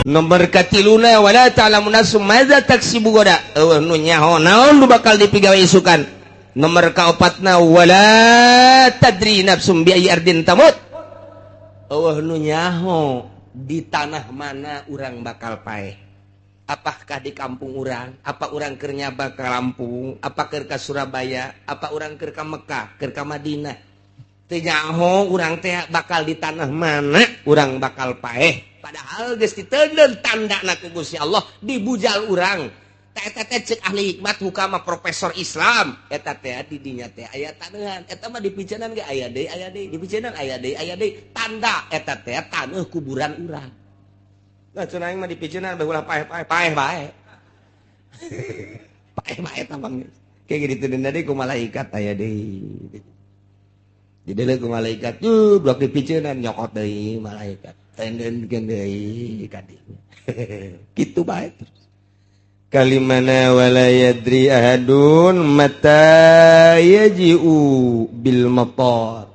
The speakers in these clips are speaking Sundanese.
Nomor katiluna, wala ta'lamu nafsum madza taksibu ghoda, euweuh nu nyaho naon nu bakal dipigawe isukan. Nomor kaopatna, wala tadri nafsum bi ayyi ardin tamut, euweuh nu nyaho di tanah mana urang bakal paeh. Apakah di kampung urang, apa urang keur nyaba ke Lampung, apa keur ka Surabaya, apa urang keur ka Mekah, keur ka Madinah. Teu nyaho urang teh bakal di tanah mana urang bakal paeh. Padahal geus diteundeun tandana ku Gusti Allah dibujal urang. Eta teh cek ahli hikmat hukama, profesor Islam, eta teh di dinya teh aya taneuhan. Eta mah dipiceunan ge aya deui, aya deui, dipiceunan aya deui, aya deui, tanda eta teh taneuh kuburan urang. Nah, cenah aing mah dipiceunan bae ulah paeh-paeh, paeh bae. Paeh bae tambang. Kayak gitu deui ku malaikat aya deui. Di deui ku malaikat tuh blok dipiceunan, nyokot deui malaikat. Tendenkeun deui ka dinya. Kitu bae terus. Kalimana wala yadri ahadun mata yaji'u bil matar.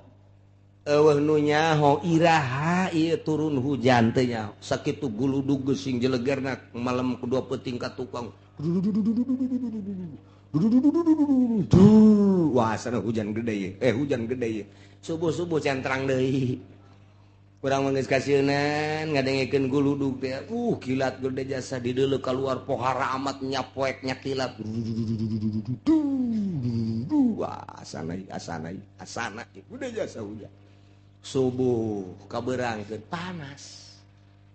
Euweuh nu nyaho iraha ieu turun hujan teh nyaho. Sakitu guludug geusing jelegerna malam kedua peuting ka tukang. Wah, sana hujan gede ye. Eh, hujan gede ye. Subuh-subuh centrang deui. Urang mah geus kasieunan ngadengekeun guludug teh. Kilat gede jasa di deuleu keluar pohara amat nyapoek nya kilat. Wah, asana asana asana gede jasa hujan. Subuh kabeurangkeun panas.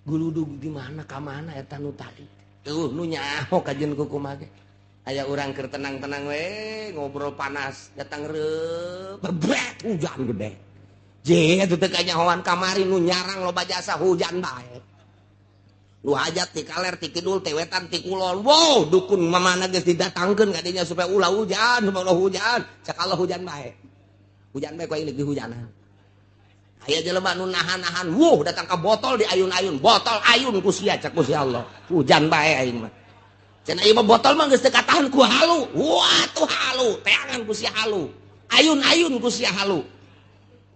Guludug di mana ka mana eta nu tadi? Tuh nu nyaho kajeun ku kumaha ge. Aya urang keur tenang-tenang we ngobrol panas, datang reup, bebret hujan gede. Je atuh teu kanyahoan kamari nu nyarang loba jasa hujan bae. Nu hajat ti kaler, ti kidul, ti wetan, ti kulon. Wow, dukun mamana geus didatangkeun ka dinya supaya ulah hujan, supaya ulah hujan. Cek Allah hujan bae. Hujan bae ku aing deuk dihujanan. Aya jelema nu nahan-nahan, wuh datang ka botol di ayun-ayun, botol ayun ku sia, cek ku si Allah. Hujan bae aing mah. Cenah ieu mah botol mah geus teu katahan ku halu. Wah, tuh halu, teangan ku sia halu. Ayun-ayun ku sia halu.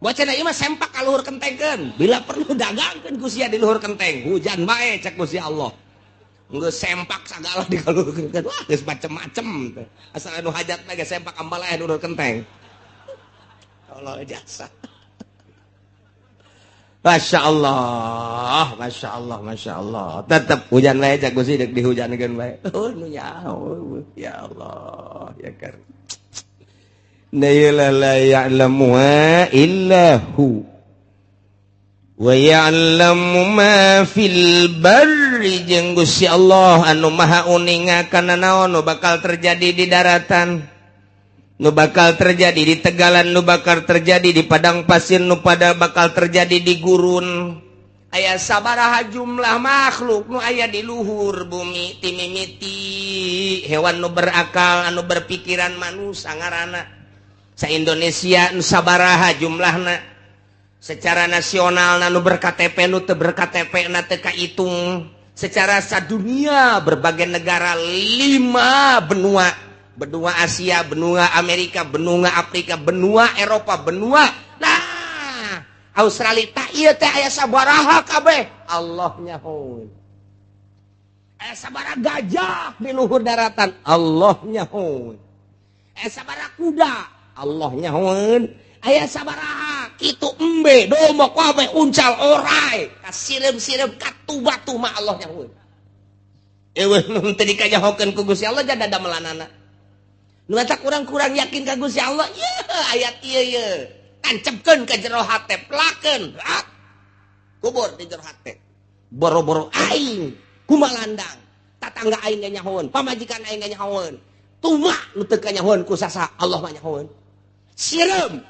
Buat cenah ieu mah sempak ka luhur kentengkeun. Bila perlu dagangkeun ku sia di luhur kenteng. Hujan bae cek ku si Allah. Geus sempak sagala di luhur kenteng. Wah, geus macem-macem teh. Asal anu hajat mah geus sempak ambal aya di luhur kenteng. Allah jasa. Masya Allah, Masya Allah, Masya Allah. Tetap hujan bae cek Gusti deuk dihujankeun bae. Oh, nu nyaho. Ya Allah, ya kan. La la ya'lamuha illa hu. Wa ya'lamu ma fil barri, jeung Gusti Allah anu maha uninga kana naon nu bakal terjadi di daratan, nu bakal terjadi di tegalan, nu bakal terjadi di padang pasir, nu pada bakal terjadi di gurun. Aya sabaraha jumlah makhluk nu aya di luhur bumi, timimiti hewan nu berakal anu berpikiran, manusia ngaranna, sa Indonesia nu sabaraha jumlahna secara nasional, nu ber-KTP, nu teu ber-KTP na teu kahitung, secara sadunia berbagai negara, lima benua, benua Asia, benua Amerika, benua Afrika, benua Eropa, benua nah Australia. Tak iya teh aya sabaraha kabeh Allah nyahoeun. Aya sabaraha gajah di luhur daratan, Allah nyahoeun. Aya sabaraha kuda, Allah nyahoeun. Aya sabaraha kitu embe, domba, kabeh, uncal, orai, kasireum-sireum katu batu mah Allah nyahoeun. Euweuh nu teu dikanyahokeun ku Gusti Allah jada damelanana. Nu eta kurang-kurang yakin ka Gusti Allah, ye ayat ieu ye. Tancepkeun ka jero hate, pelakeun. Kubur di jero hate. Boro-boro aing kumalandang. Tatangga aing ge nyahoeun, pamajikan aing ge nyahoeun. Tuma nu teu kanyahoeun ku sasa, Allah mah nyahoeun. Sireum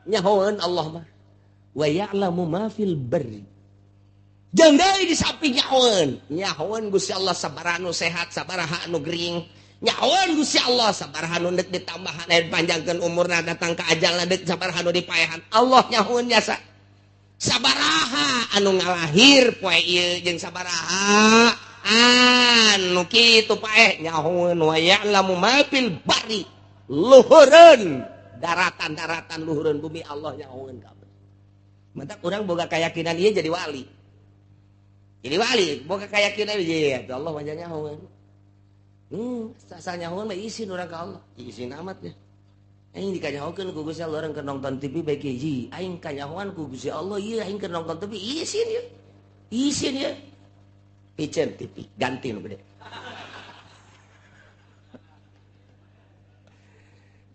nyahoeun Allah mah. Wa ya'lamu ma fil barri. Jeung deui di samping nyahoeun, nyahoeun Gusti Allah sabaraha nu sehat, sabaraha nu gering. Nyahoeun Gusti Allah sabaraha nu deuk ditambahan, panjangkeun umurna, datang ka ajalna deuk sabaraha nu dipaehan. Allah nyahoeun jasa. Sabaraha anu ngalahir poe ieu jeung sabaraha anu kitu paeh nyahoeun. Wa ya'lamu ma fil barri, luhureun daratan-daratan, luhureun bumi Allah nyahoeun kabeh. Matak urang boga keyakinan ieu jadi wali. Jadi wali boga keyakinan ya Allah mah nyahoeun. Asal nyahoeun mah isin urang ka Allah. Isin amat ya. Aing dikanyahokeun ku Gusti Allah, urang keur nonton TV bae hiji. Aing kanyahoan ku Gusti Allah ieu aing keur nonton TV isin ya. Isin ya. Piceun TV ganti nu gede.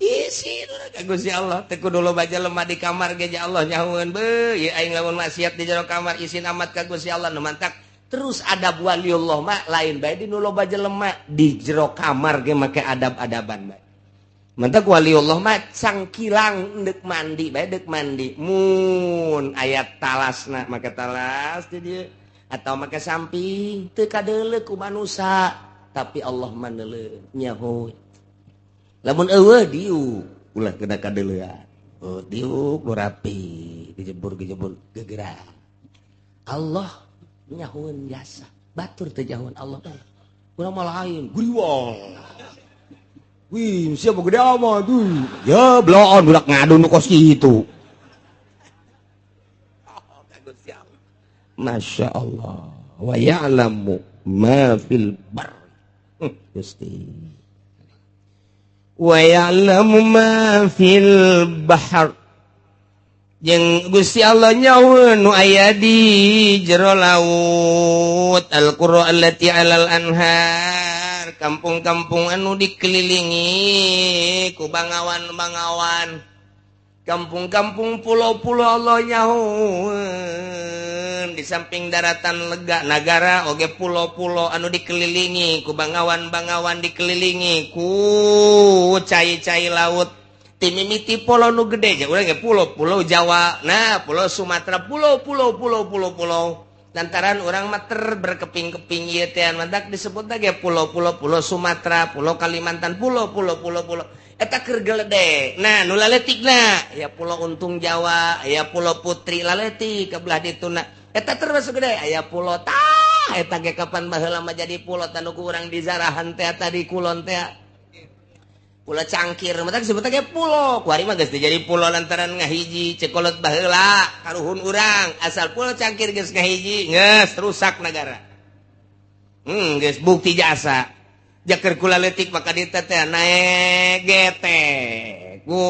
Isin urang ka Gusti Allah teu kudu loba jelema di kamar ge Allah nyahoeun beuh ieu aing lamun maksiat di jero kamar isin amat ka Gusti Allah nu mantak. Terus adab waliullah mah lain bae di nu loba jelema di jero kamar ge make adab-adaban bae. Mantak waliullah mah cangkilang deuk mandi bae deuk mandi mun aya talasna make talas di dieu atau make samping teu kadeuleu ku manusa tapi Allah mah neuleuh nyaho. Lamun eueuh diuk ulah kena kadeuleuan. Oh diuk nu rapi dijebur-gejebur gegerak. Allah nyahoeun jasa batur teu nyahoeun Allah urang mah lain guriwang. Wih, siapa gede amat tuh ya bloon budak ngadu nu kos kitu. Masya Allah wa ya'lamu ma fil bar Gusti wa ya'lamu ma fil bahr jeung Gusti Allah nyahoeun nu aya di jero laut al-qura allati 'alal anhar kampung-kampung anu dikelilingi ku bangawan-bangawan kampung-kampung pulau-pulau Allah nyahoeun di samping daratan lega nagara oge pulau-pulau anu dikelilingi ku bangawan-bangawan dikelilingi ku cai-cai laut timimiti pulau nu gede ja urang ge pulau-pulau Jawa nah pulau Sumatera pulau-pulau pulau-pulau pulau lantaran urang mah ter berkeping-keping ieu teh mantak disebut ge pulau-pulau pulau Sumatera pulau Kalimantan pulau-pulau pulau-pulau eta keur gelede nah nu laletikna ya pulau Untung Jawa aya pulau Putri laletik ke belah dituna eta termasuk gede aya pulau tah eta ge kapan baheula mah jadi pulau tanu ku urang di zarahan teh tadi kulon teh pulau Cangkir mata disebut ge pulau kuari mah geus jadi pulau lantaran ngahiji cekolot baheula karuhun urang asal pulau Cangkir geus ngahiji geus rusak negara geus bukti jasa jaker kula leutik maka dieu teh naek getek ku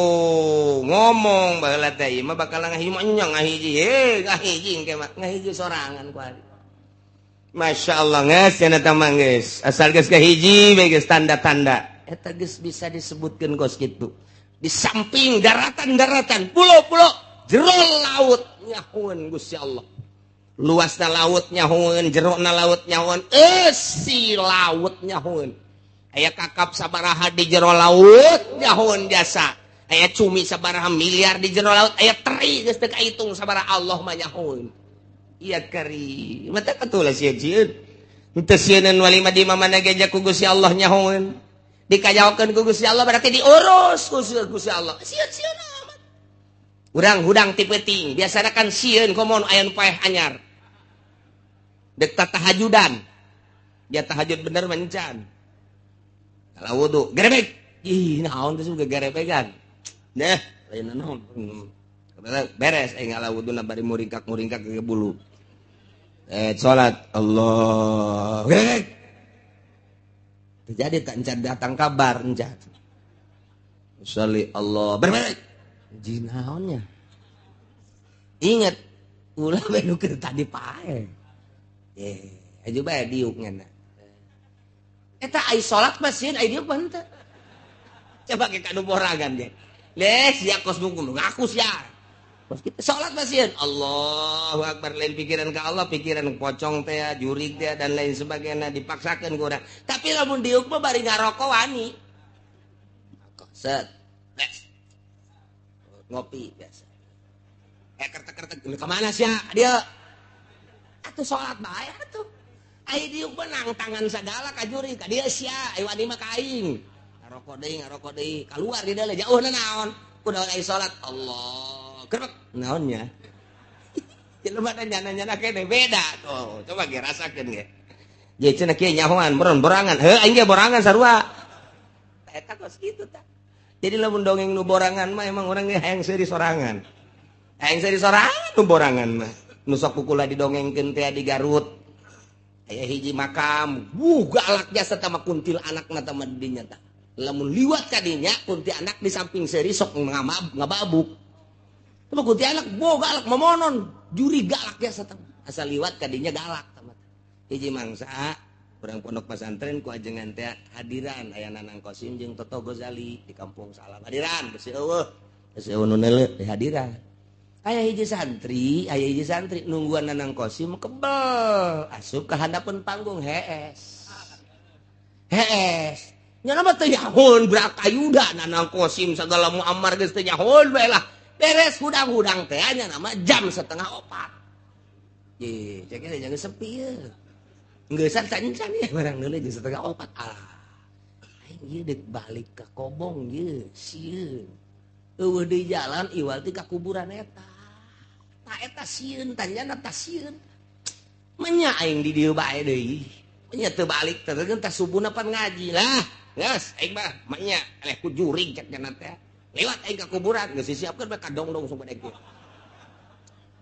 ngomong baheula teh ieu mah bakal ngahiji mah nya ngahiji heuh ngahiji engke mah ngahiji sorangan kuari Masya Allah geus cenah teh mah geus asal geus ngahiji bae geus tanda-tanda eta geus bisa disebutkeun kos kitu di samping daratan-daratan pulau-pulau jero laut nyahoeun Gusti Allah luasna laut nyahoeun jerona laut nyahoeun eusi laut nyahoeun aya kakap sabaraha di jero laut nyahoeun jasa aya cumi sabaraha miliar di jero laut aya teri geus teu kahitung sabaraha Allah mah nyahoeun iya kari mata katulah sieun teu sieun wali mah di mana ge ku Gusti Allah nyahoeun dikajaokeun ku Gusti Allah berarti diurus ku Gusti Allah sieun-sieun amat urang hudang ti peuting biasana kan sieun komo aya nu paeh anyar dek tahajudan dia tahajud bener mencan kalau wudu gerebek ih naon teh suka gerebegan nah lain naon beres aing ngala wuduna bari muringkak-muringkak ke bulu salat Allah gerebek terjadi tak encan datang kabar encan sali Allah berbalik jinaonnya ingat ulah bae nu keur tadi pae aju bae diuk ngana eta ai salat mah sieun ai diuk mah henteu coba ke kanu borangan ge leh sia kos ngaku sia kos kitu salat mah sieun Allahu akbar lain pikiran ka Allah pikiran pocong teh jurig teh dan lain sebagainya dipaksakeun ku urang tapi lamun diuk mah bari ngarokok wani set les ngopi biasa kertek-kertek ka mana sia dia atuh salat bae atuh ai diuk mah nang tangan sagala ka jurig ka dieu sia ai wani mah ka aing ngarokok deui kaluar di dalam jauh naon kunaon ai salat Allah gerbek naonnya jelema teh nyana-nyana kene beda tuh coba ge rasakeun ge je cenah kieu nyahoan beron borangan heuh aing ge borangan sarua eta kos kitu tah jadi lamun dongeng nu borangan mah emang urang ge hayang seuri sorangan nu borangan mah nu sok kukula didongengkeun teh di Garut. Aya hiji makam, wuh galak jasa tama kuntil anakna tama dinya tah. Lamun liwat ka dinya kunti anak di samping seuri sok ngababuk. Tama kunti anak bo galak momonon, juri galak jasa tama. Asal liwat ka dinya galak tama. Hiji mangsa urang pondok pesantren ku ajengan teh hadiran aya Nanang Kosim jeung Toto Gozali di Kampung Salam. Hadiran besi eueuh. Besi eueuh nu neuleuh di hadiran. Aya hiji santri nungguan Nanang Kosim kebel asup ka handapeun panggung hees. Hees. Nya mah teu nyahoon brakayuda Nanang Kosim sagala Muammar geus teu nyahoon bae lah. Beres hudang-hudang teh nya nama jam 3:30. Ye, cek jangan sepi ye. Geus can-can ye barang deuleu jam 3:30. Ah. Aing ieu deuk balik ka Kobong ye, sieun. Eueuh deui jalan iwal ti ka kuburan eta. Ta eta sieun tanyana ta sieun. Menya aing di dieu bae deui. Menya teu balik teh tah subuhna pan ngaji lah. Geus aing mah menya eleh ku jurig cek nya teh. Lewat aing ka kuburan geus disiapkeun bae ka dongdong sumpah deui.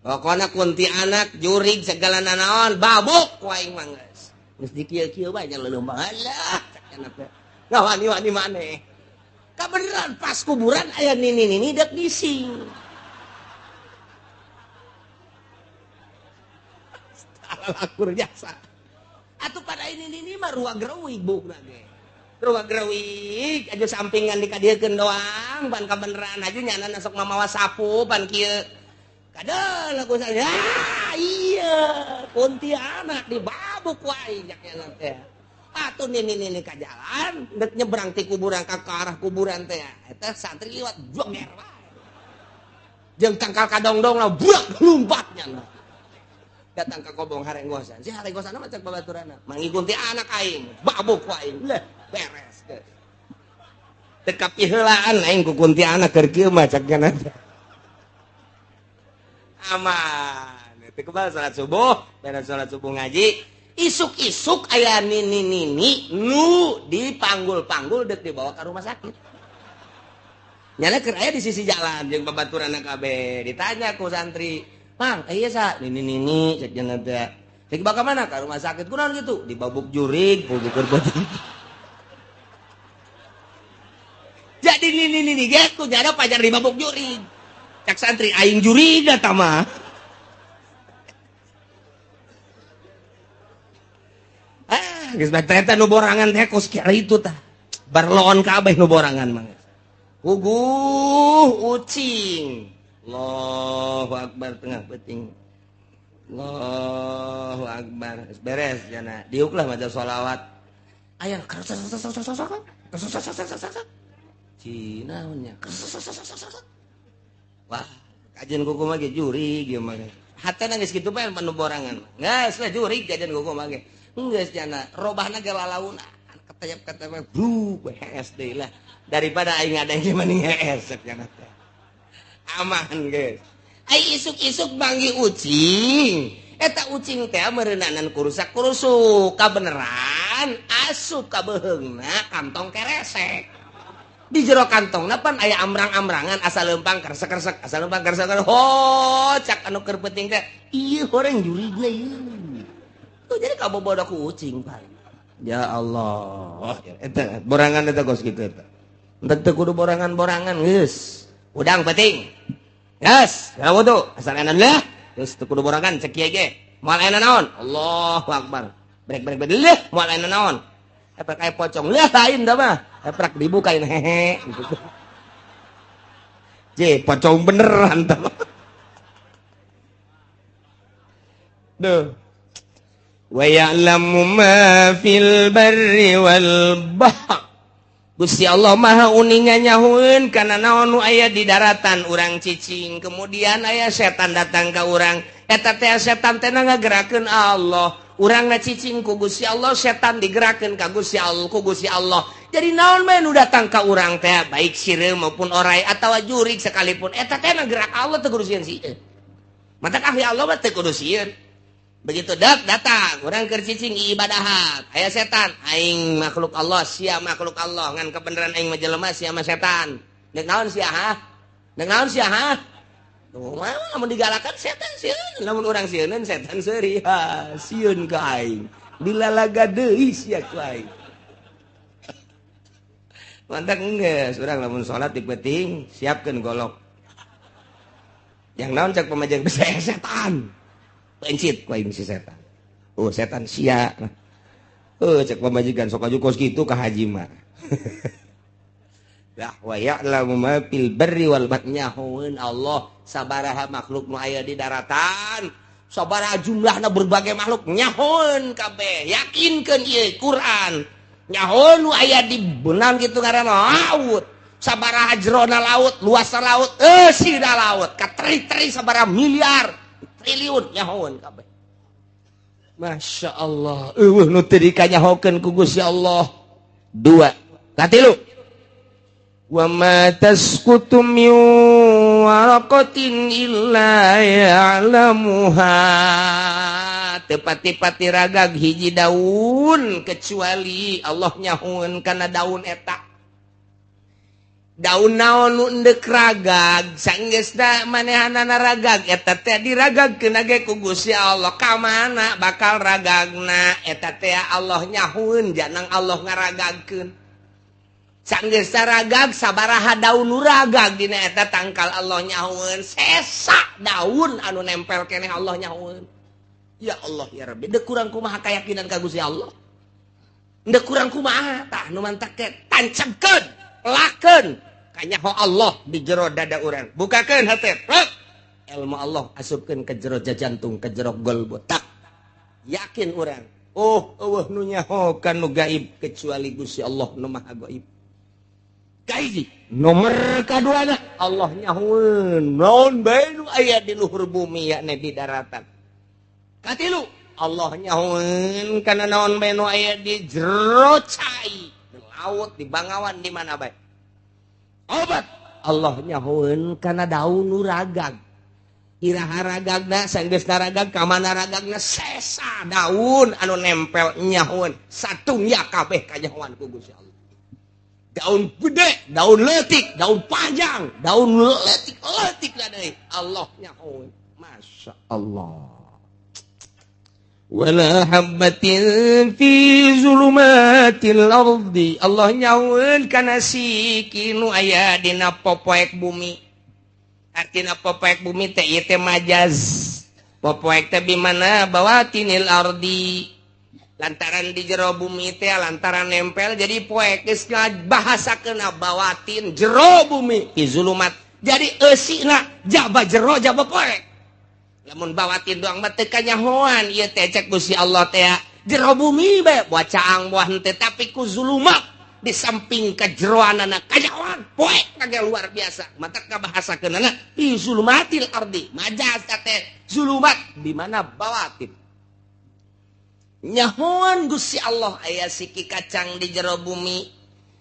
Pokona kunti anak jurig segala nanaon babuk ku aing mah geus. Geus dikieu-kieu bae nya leuleum alah cek nya teh. Ngawani-wani maneh. Kabeneran pas kuburan aya nini-nini dek ngising. Lakur jasa. Atuh pada ini nini mah ruang gerewig bukna ge. Ruang gerewig aja sampingan dikadiekeun doang ban kabeneran aja nyana sok mamawa sapu ban kieu. Kadal aku saya iya kuntianak dibabuk wae nya teh. Atuh nini-nini ka jalan dek nyebrang ti kuburan ka arah kuburan teh. Eta santri liwat jonger wae. Jeung tangkal kadongdong lah buak lompatnya. Datang ke Kobong harenggosan. Si harenggosan mah cek babaturanna. Mangikuti anak aing, babuk ku aing. Leh, beres geus. Teu kapiheulaan aing ku kunti anak keur kieu mah cek nya. Aman. Teu kebal salat subuh, beres salat subuh ngaji. Isuk-isuk aya nini-nini nu dipanggul-panggul deuk dibawa ka rumah sakit. Nyana keur aya di sisi jalan jeung babaturanna kabeh. Ditanya ku santri, "Mang, iya sa, nini-nini cek nya teh. Cek dibawa ka mana? Ka rumah sakit." Kunaon kitu? Dibabuk jurig, puguh beuteung. Jadi nini-nini ge ku nyana pajar dibabuk jurig. Cek santri aing jurig eta mah. Ah, geus bae teh nu borangan teh kos kitu tah. Barloon kabeh nu borangan mah. Huguh ucing. Allahu akbar tengah peuting. Allahu akbar. Beres jana. Diuklah maca sholawat. Aya Cina nya. Wah, kajian kuku mah ge jurig ieu mah. Hatena geus kitu bae nu borangan. Geus lah jurig kajian kuku mah ge. Geus jana robahna ge lalauna. Ketayap-ketayap bru hees deui lah. Daripada aing ada yang mending hees cek jana teh. Aman guys. Ai isuk-isuk manggih ucing. Eta ucing teh meureunanan kurusak-kurusuk. Kabeneran asup ka beuheungna kantong keresek. Di jero kantongna pan aya amrang-amrangan asa leumpang keresek-keresek, asa leumpang keresek. Ho, cak anu keur peuting teh, ieu horeng jurigna ieu. Tuh jadi kabobodo ku ucing pan. Ya Allah, eta borangan eta kos kitu eta. Entek teu kudu borangan-borangan geus. Udang penting. Yes, ya wudu. Asal enak lah. Terus teu kudu borangan cek kieu ge. Moal enak naon? Allahu akbar. Brek brek brek leuh, moal enak naon? Epek aya pocong. Leuh lain da mah. Epek dibukain hehe gitu. Je, pocong beneran tah. Duh. Wa ya'lamu ma fil barri wal bahr. Gusti Allah Maha uninga nyahueun kana naon nu aya di daratan urang cicing, kemudian aya setan datang ka urang, eta teh setan teh ngagerakeun Allah, urangna cicing ku Gusti Allah, setan digerakkeun ka Gusti Allah, ku Gusti Allah. Jadi naon bae nu datang ka urang teh, baik sireum maupun orai atawa jurig sekalipun, eta teh gerak Allah teu kudu sieun sieun. Matak ahli Allah mah teu kudu sieun. Begitu dak datang orang keur cicing ibadahat, aya setan, aing makhluk Allah, sia makhluk Allah, ngan kebenaran aing mah jelema sia mah setan. Deuk naon sia ha? Deuk naon sia ha? Tuh mah lamun digalakan setan sieun, lamun urang sieuneun setan seuri, ha, sieun ka aing. Dilalaga deui sia ku aing. Mantak geus urang lamun salat di peuting siapkeun golok. Yang naon cak pamajikan bisa setan. Pencit ku aing si setan. Oh, setan sia. Oh, cek pamajikan sok aju kos kitu ka haji mah. Lah, wa ya'lamu ma fil barri wal bahri, nyahoeun Allah sabaraha makhluk nu aya di daratan, sabaraha jumlahna berbagai makhluk nyahoeun kabeh. Yakinkeun ieu Quran. Nyahoeun nu aya di benang kitu ngaranna laut. Sabaraha jerona laut, luasna laut, eusina laut, kateri-teri sabaraha miliar, triliun nyahoeun kabeh. Masya Allah, euweuh nu teu dikanyahokeun ku Gusti Allah. Dua, katilu. Wa ma tasqutu min waraqatin illa ya'lamuha. Teu pati-pati ragag hiji daun kecuali Allah nyahoeun kana daun eta. Daun naon nu endek ragag, sanggeusna manehanana ragag eta teh diragagkeun ge ku Gusti Allah, ka mana bakal ragagna eta teh Allah nyahoeun, janang Allah ngaragagkeun. Sanggeusna ragag, sabaraha daun nu ragag dina eta tangkal Allah nyahoeun, sesa daun anu nempel keneh Allah nyahoeun. Ya Allah ya Rabbi, dek kurang kumaha keyakinan ka Gusti Allah? Dek kurang kumaha? Tah, nu mantak teh tancapkeun, lakeun kanyaho Allah di jero dada urang. Bukakeun hate. Plek. Ilmu Allah asupkeun ke jero jantung, ke jero golbo. Tak yakin urang. Oh, euweuh nu nyaho ka nu gaib kecuali Gusti Allah nu Maha Gaib. Kahiji, nomor kaduana Allah nyahoeun naon bae nu aya di luhur bumi, yakni di daratan. Katilu, Allah nyahoeun kana naon bae nu aya di jero cai, di laut, di bangawan, di mana bae. Opat, Allah nyahoeun kana daun nu ragag. Iraha ragagna, sanggeusna ragag ka mana ragagna, sesa daun anu nempel nyahoeun, satungya kabeh kanyahoan ku Gusti Allah. Daun gede, daun leutik, daun panjang, daun leutik leutik deui Allah nyahoeun. Masya Allah. Wala habbatin fi zulumatil ardi, Allah nyahoeun kana siki nu aya dina popoek bumi. Artina popoek bumi teh ieu teh majaz. Popoek teh bimana bawatinil ardi, lantaran di jero bumi teh, lantaran nempel jadi poek, geus bahasakeun bawatin jero bumi, fi zulumat, jadi eusina jaba jero jaba poek. Lamun bawatin doang mah teu kanyahoan ieu teh. Cek Gusti Allah teh jero bumi bae, buah caang, buah henteu, tapi ku zulumat di samping kejeroanana kanyahoan poek kage luar biasa. Mata kabahasakeunana fi zulumatil ardi, majaz teh zulumat di mana bawatin. Nyahoan Gusti Allah aya siki kacang di jero bumi,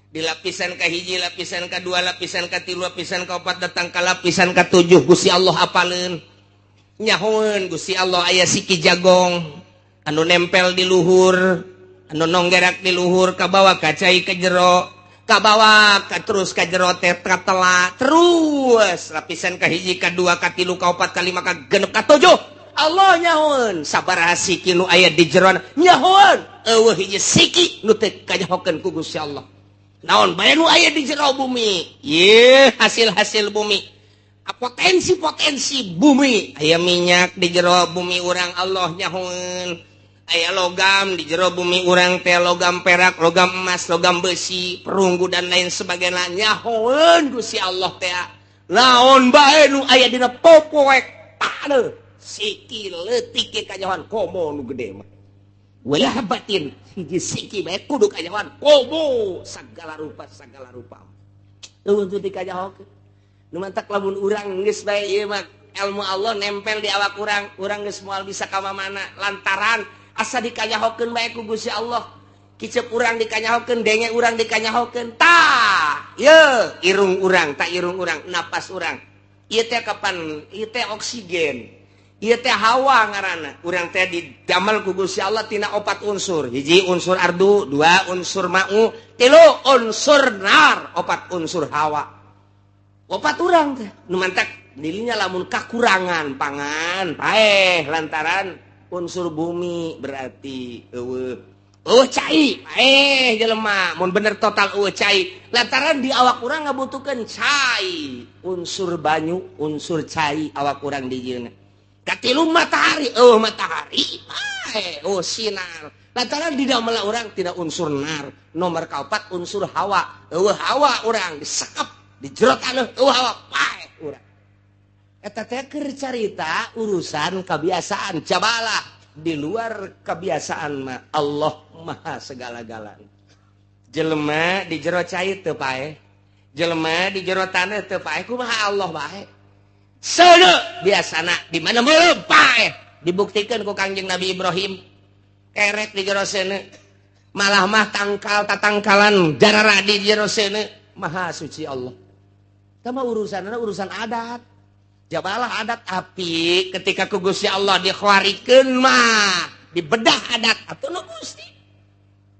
di lapisan kahiji, lapisan kedua, lapisan katilu, lapisan keempat, datang ke lapisan ketujuh Gusti Allah apaleun. Nyahoan Gusti Allah aya siki jagong anu nempel di luhur, anu nonggerak di luhur, kabawa ka cai ke jero, kabawa ka terus ka jero teh katela terus lapisan kahiji, kadua, katilu, kaopat, kalima, kagenep, katujuh. Allah nyahoan sabaraha siki nu aya di jeroan nyahoan. Euweuh hiji siki nu teu kanyahokeun ku Gusti Allah naon bae nu aya di jero bumi. Ye, hasil-hasil bumi, potensi-potensi bumi, aya minyak di jero bumi urang Allah nyahoan, aya logam di jero bumi urang teh, logam perak, logam emas, logam besi, perunggu, dan lain sebagainya. Nyahoan Gusti Allah teh naon bae nu aya dina popoek taneuh, siki leutik ge kanyahoan, komo nu gede mah. Wala habbatin, hiji siki bae kudu kanyahoan, komo segala rupa, segala rupa euweuh teu dikanyahokeun. Nu mantak lamun urang geus bae ieu mah ilmu Allah nempel di awak urang, urang geus moal bisa ka mana lantaran asa dikanyahokeun bae ku Gusti Allah. Kicep urang dikanyahokeun, denge urang dikanyahokeun. Tah, ye irung urang, tak irung urang, napas urang ieu teh kapan ieu teh oksigen, ieu teh hawa ngaranna. Urang teh didamel ku Gusti Allah tina opat unsur: hiji unsur ardu, dua unsur ma'u, tilu unsur nar, opat unsur hawa. Opat urang teh. Nu mantak dirinya lamun kakurangan pangan paeh lantaran Unsur bumi berarti eueuh. Oh cai, jelema mun bener total eueuh cai. Lantaran di awak urang ngabutuhkeun cai, unsur banyu, unsur cai awak urang dijieunna. Katilu matahari, eueuh matahari, paeh, oh sinar. Lantaran di dalam urang tidak unsur nar. Nomor kaopat unsur hawa, eueuh hawa urang disekep di jero taneuh eueuh hawa paeh urang. Eta teh keur carita urusan kebiasaan jabalah. Di luar kebiasaan mah Allah maha segala-galana. Jelema di jero cai teu paeh, jelema di jero taneuh teu paeh, kumaha Allah bae. Seuneu biasana di mana meureum paeh. Dibuktikan ku Kangjeng Nabi Ibrahim kerek di jero seuneu. Malah mah tangkal tatangkalan jarara di jero seuneu. Maha suci Allah. Tah mah urusanna urusan adat. Jabalah adat api ketika ku Gusti Allah dikhawarikeun mah dibedah adat atuh nu Gusti.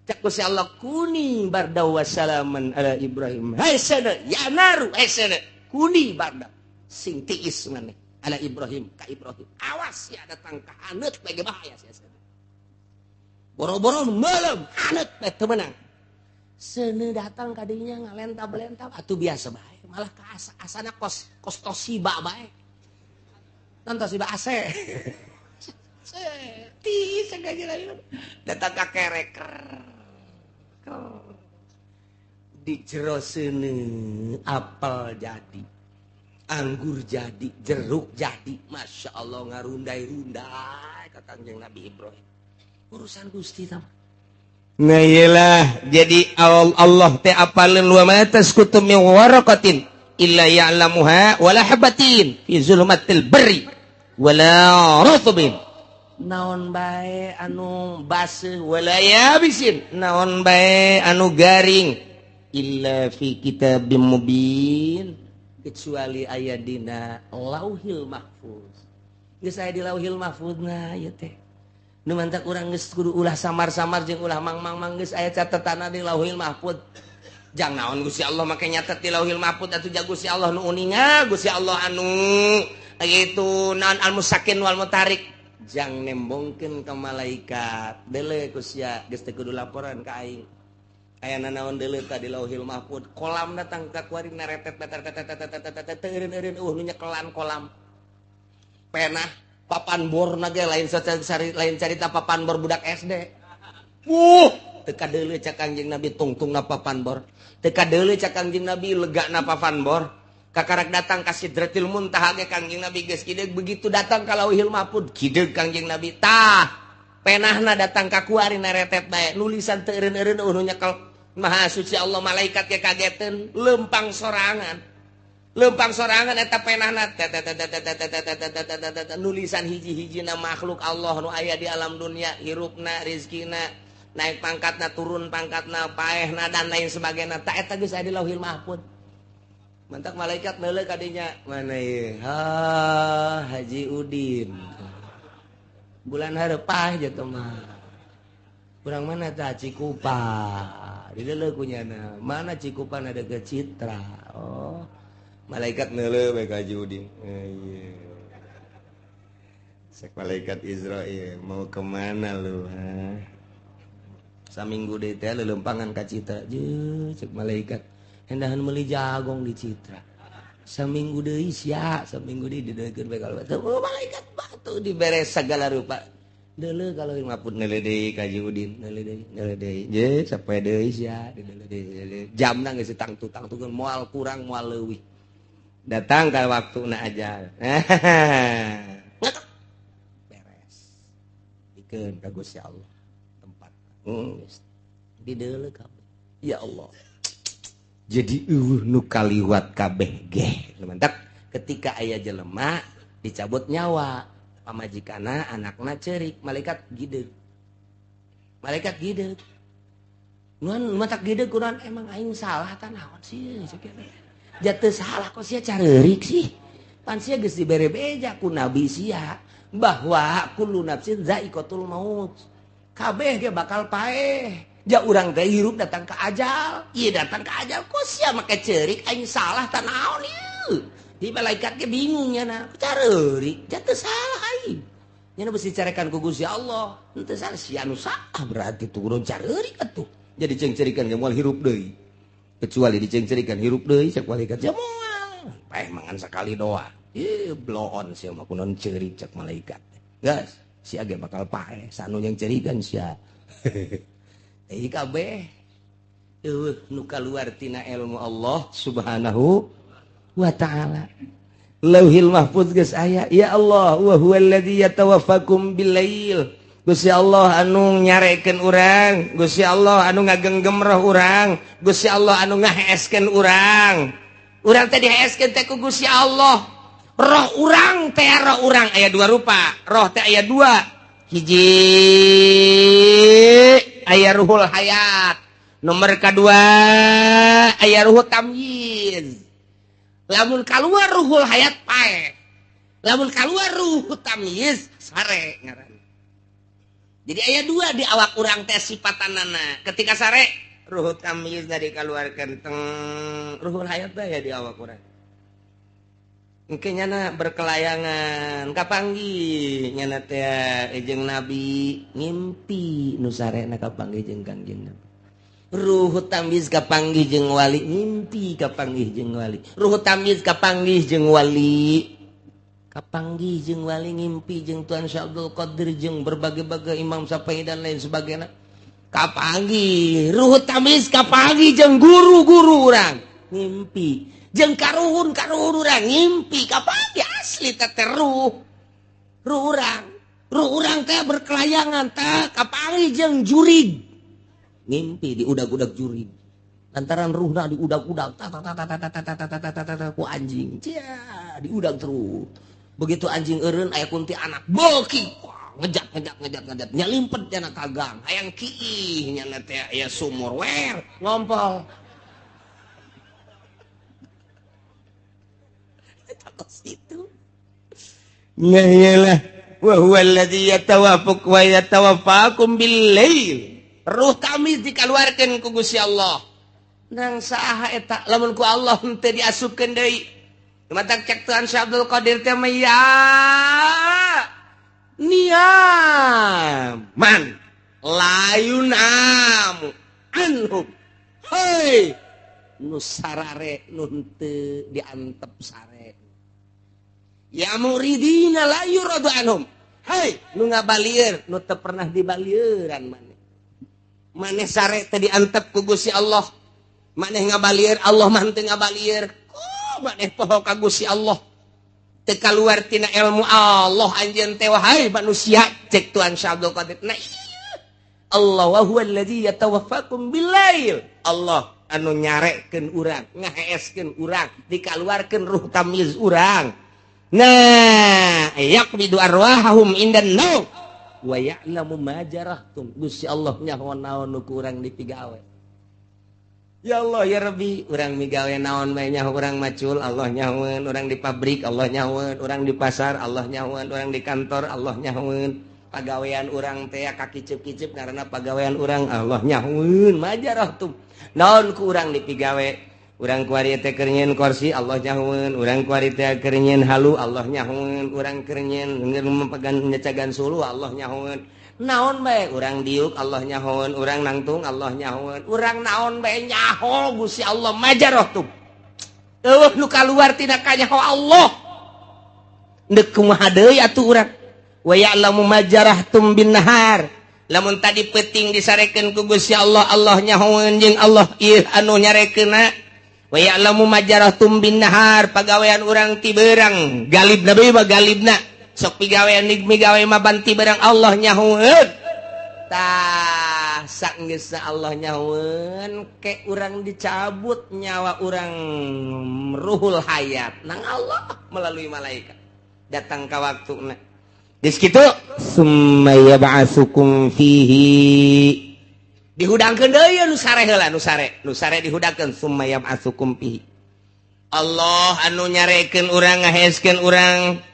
Cak Gusti Allah kuni barda wa salaman ala Ibrahim. Hai seuneu ya naru, hai seuneu kuni barda sing tiis maneh ala Ibrahim ka Ibrahim. Awas ya datang ka haneut bae bahaya sia seuneu. Boro-boro meuleum haneut bae teu meunang. Seuneu datang ka dinya ngalentab-lentab atuh biasa bae malah ka asana kos kos Toshiba bae. Nonton Toshiba AC. Ti sengaja datang ka kerek. Di jero seuneu apel jadi, anggur jadi, jeruk jadi. Masya Allah ngarundai-rundai ka Kangjeng Nabi Ibrahim. Urusan Gusti tah. Nah iyalah, jadi Allah teh apaleun wa ma tasqutu min waraqatin illa ya'lamuha wala habatin fi zulumatil barri wala rutbin. Naon bae anu baseuh wala yabisin, naon bae anu garing illa fi kitabim mubin, kecuali aya dina Lauhil Mahfuz. Geus aya di Lauhil Mahfuz na ieu teh. Nu mantak urang geus kudu ulah samar-samar jeung ulah mang-mang-mang geus aya catetanna di Lauhil Mahfuz. Jang naon Gusti Allah make nyatet di Lauhil Mahfuz atuh ja Gusti Allah nu uninga, Gusti Allah anu gitu naon al-musakin wal mutarik. Jang nembongkeun ka malaikat. Deuleu ku sia geus teu kudu laporan ka aing. Aya nanaon deuleu ka di Lauhil Mahfuz. Kolam datang ka kuari naretet tetet teu eureun-eureun eueuh nu nyekelan kolam. Penah papan bor na ge lain lain carita papan bor budak SD. Teu kadeuleu cak Kangjeng Nabi tungtungna papan bor. Teu kadeuleu cak Kangjeng Nabi legana papan bor. Kakarak datang ka Sidratil Muntaha ge Kangjeng Nabi geus kideug, begitu datang ka Lauhil Mahfuz kideug Kangjeng Nabi. Tah, penahna datang ka kuari naretet bae, nulisan teu eureun-eureun eueuh nu nyekel. Maha suci Allah, malaikat ge kageteun, lempang sorangan. Lempang sorangan eta penahna nulisan hiji-hijina makhluk Allah nu aya di alam dunia, hirupna, rizkina, naik pangkatna, turun pangkatna, paehna dan lain sebagainya. Ta eta geus aya di Lauhil Mahfuz. Mantak malaikat neuleuh ka dinya, mana ieu? Ha, Haji Udin. Bulan hareup jatuh mah. Kurang mana tah Cikupa. Dideuleuh ku nyana. Mana Cikupa ada ke Citra. Oh. Malaikat neuleuh bae ka Haji Udin. Ieu. Sek malaikat Israel mau kemana lu? Ha? Saminggu deui teh leuleumpangan ka Citra. Jeung cek malaikat hendahan meuli jagong di Citra. Saminggu deui sia, saminggu deui dideuleukeun bae kalau oh, malaikat batu dibere segala rupa. Deuleuh kalau mapun neuleuh deui ka Haji Udin, neuleuh deui, neuleuh deui. Je sapoe deui sia, dideuleuh deui. Jamna geus tangtu-tangtukeun moal kurang moal leuwih. Datang ka waktuna aja. Beres. Dikeun ka Gusti Allah tempat. Dideuleuh kabeh. Ya Allah. Jadi eueuh nu kaliwat kabeh ge. Mantap ketika aya jelema dicabut nyawa, pamajikana anakna ceurik, malaikat gideug. Malaikat gideug. Nuan matak gideug kunaon emang aing salah tah naon sih jatuh salah kok sia careurik sih. Pan sia geus dibere beja ku nabi sia bahwa kullu nafsin zaiqatul maut. Kabeh ge bakal paeh. Ja urang teh hirup datang ke ajal. Ieu datang ke ajal kok sia make ceurik aing salah tah naon ieu. Di malaikat ge bingung nya na. Careurik jatuh salah aing. Nya besi carekan ku Gusti Allah. Henteu salah sia nu salah berarti turun careurik atuh. Jadi cengcerikan ge moal hirup deui. Kecuali dicengcerikan hirup deui cek malaikat ya moal. Paeh mangan sakali doa. Ih bloon sia mah kunaon ceurik cek malaikat. Geus, sia ge bakal paeh sanu yang cerikan sia. Ieu kabeh eueuh nu kaluar tina ilmu Allah Subhanahu wa ta'ala. Lauhil Mahfuz geus aya, ya Allah wa huwallazi yatawaffakum billail. Gusti Allah anu nyarekeun urang, Gusti Allah anu ngagenggem roh urang, Gusti Allah anu ngaheeskeun urang. Urang teh diheeskeun teh ku Gusti Allah. Roh urang teh roh urang aya dua rupa, roh teh aya dua. Hiji aya ruhul hayat, nomor kedua aya ruhul tamyiz. Lamun keluar ruhul hayat pae, lamun keluar ruh tamyiz sare ngaran. Jadi aya dua di awak urang teh sifatanana. Ketika sare ruh tamyiz dari keluarkan teng ruhul hayat ya di awak urang. Engke nyana berkelayangan kapanggih nyana teh jeung nabi ngimpi nu sarena kapanggih jeung Kangjeng Nabi. Ruh tamyiz kapanggih jeung wali ngimpi kapanggih jeung wali. Ruh tamyiz kapanggih jeung wali. Kapanggih jeung wali ngimpi jeung Tuan Syekh Abdul Qadir jeung berbagai-bagai Imam Syafi'i dan lain sebagainya. Kapanggih ruh tamyiz kapanggih jeung guru-guru urang ngimpi jeung karuhun-karuhun urang ngimpi kapanggih asli teh ruh. Ruh urang, ruh urang teh berkelayangan teh kapanggih jeung jurig. Ngimpi di udag-udag jurig lantaran ruhna diudag-udag ta ta ta ta ta ta ta ta ta ta ku anjing cia diudag terus. Begitu anjing eureun aya kunti anak beuki ngejat ngejat ngejat ngejat nyalimpet jana kagang hayang kiih nyana teh aya sumur wer ngompol eta kos itu nya iyalah wa huwa alladzi yatawaffaq wa yatawaffakum bil lail. Ruh tamyiz dikaluarkeun ku Gusti Allah. Nang saha eta lamun ku Allah henteu diasupkeun deui. Matak cek Tuhan Syekh Abdul Qadir teh mah ya niaman layun amu anhum. Hei nu sarare nu henteu diantep sare. Ya muridina la yuradu anhum. Hei nu ngabalieur nu teu pernah dibalieuran maneh. Maneh sare teh diantep ku Gusti Allah. Maneh ngabalieur Allah mah teu ngabalieur. Oh, maneh poho ka Gusti Allah. Teu kaluar tina ilmu Allah anjeun teh wahai manusia cek Tuhan Syekh Abdul Qadir. Nah iya. Allah wa huwa allazi yatawaffakum billail. Allah anu nyarekeun urang, ngaheeskeun urang, dikaluarkeun ruh tamyiz urang. Nah, yaqbidu arwahahum indan naum. Wa ya'lamu ma jarahtum. Gusti Allah nyaho naon nu ku urang dipigawe. Ya Allah ya Rabbi, urang migawe naon bae nyaho urang macul Allah nyahoeun, urang di pabrik Allah nyahoeun, urang di pasar Allah nyahoeun, urang di kantor Allah nyahoeun. Pagawean urang teh kakicip-kicip karena pagawean urang Allah nyahoeun ma jarahtum. Naon ku urang dipigawe? Urang kuari teh keur nyieun kursi Allah nyahoeun, urang kuari teh keur nyieun halu Allah nyahoeun, urang keur nyieun memegan nyecagan suluh Allah nyahoeun. Naon bae urang diuk Allah nyahoeun, urang nangtung Allah nyahoeun, urang naon bae nyaho Gusti Allah majaroh tuh. Eueuh nu kaluar tina kanyaho Allah. Deuk kumaha deui atuh urang. Wa ya'lamu ma jarahtum bin nahar. Lamun tadi peuting disarekeun ku Gusti Allah, Allah nyahoeun jeung Allah ieu anu nyarekeunna. Wa ya'lamu ma jarahtum bin nahar, pagawean urang ti beurang galibna deui mah galibna sok pigawean migawe mah banti beurang Allah nyahoeun. Tah sanggeusna Allah nyahoeun ke urang dicabut nyawa urang ruhul hayat nang Allah melalui malaikat datang ka waktuna. Geus kitu summa yab'atsukum fihi dihudangkeun deui nu sare heula nu sare dihudangkeun summa yab'atsukum fihi. Allah anu nyarekeun urang ngaheeskeun urang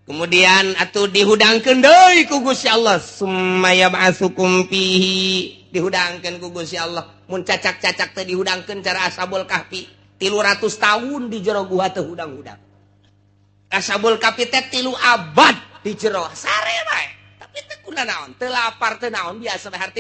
kemudian atuh dihudangkeun deui ku Gusti Allah summa yab'atsukum fihi dihudangkeun ku Gusti Allah mun cacak-cacak teh dihudangkeun cara Ashabul Kahfi 300 tahun di jero guha teh hudang-hudang. Ashabul Kahfi teh 3 abad di jero sare bae. Teu naon, teu lapar, teu naon, biasa bae hartina.